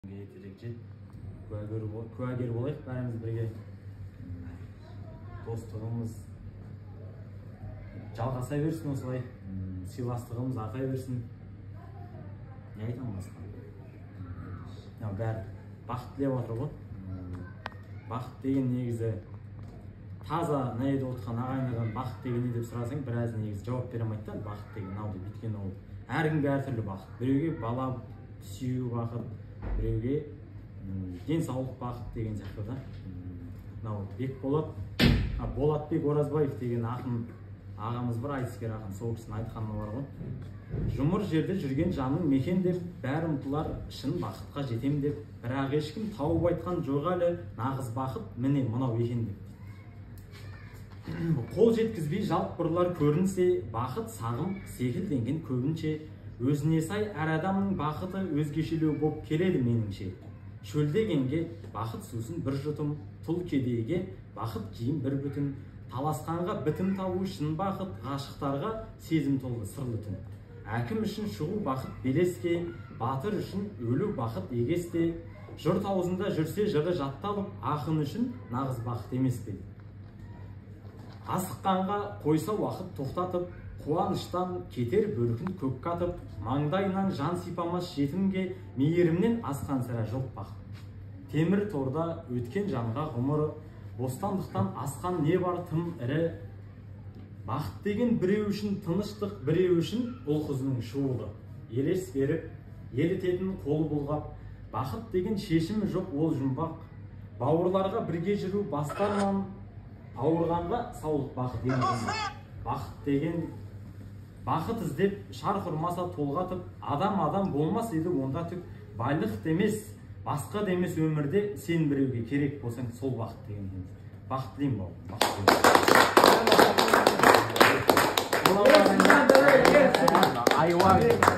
Ертерек жет, куәгер болайық бәріміз бірге. Достығымыз жалғаса берсін осылай, сыйластығымыз арта берсін. Не айтамын басқа? Бәрі бақыт тілеп отыр ғой. Бақыт деген негізі таза мына жерде отырған ағайындардан бақыт деген не деп сұрасаң, біраз негізі жауап бере алмайды да бақыт деген мынау деп. Өйткені ол әркімге әртүрлі бақыт. Біреуге бала сүю бақыт, біреуге денсаулық бақыт деген сияқты да. Мынау Бекболат, Болатбек Оразбаев деген ақын ағамыз бар, айтыскер ақын, сол кісінің айтқаны бар ғой. Жұмыр жерде жүрген жанның мекен деп, бәрі ұмтылар шын бақытқа жетем деп, бірақ ешкім тауып айтқан жоқ әлі нағыз бақыт міне мынау екен деп. Қол жеткізбей жалт бұрылар көрінсе, бақыт сағым секілденген көбінше. Өзіне сай әр адамның бақыты өзгешелеу боп келеді меніңше. Шөлдегенге бақыт сусын бір жұтым, тұл кедейге бақыт киім бір бүтін, таласқанға бітім табу шын бақыт, ғашықтарға сезім толы сырлы түн. Әкім үшін шығу бақыт белеске, батыр үшін өлу бақыт егесте, жұрт аузында жүрсе жыры жатталып, ақын үшін нағыз бақыт емес пе? Асыққанға қойса уақыт тоқтатып, қуаныштан кетер бөркін көкке атып, маңдайынан жан сипамас жетімге мейірімнен асқан сірә жоқ бақыт. Темір торда өткен жанға ғұмыры, бостандықтан асқан не бар тым ірі. Бақыт деген біреу үшін тыныштық, біреу үшін ұл қызының шуығы. Елес беріп, елітетін қол бұлғап, бақыт деген шешімі жоқ ол жұмбақ. Бауырларға бірге жүру бастарман, ауырғанға саулық бақыт ең жұмбақ. Бақыт деген бақыт іздеп шарқ ұрмаса толғатып, адам адам болмас еді онда түк. Байлық демес, басқа демес өмірде, сен біреуге керек болсаң сол бақыт деген. Бақыт тілеймін бауырым, бақыт тілеймін. Айуан.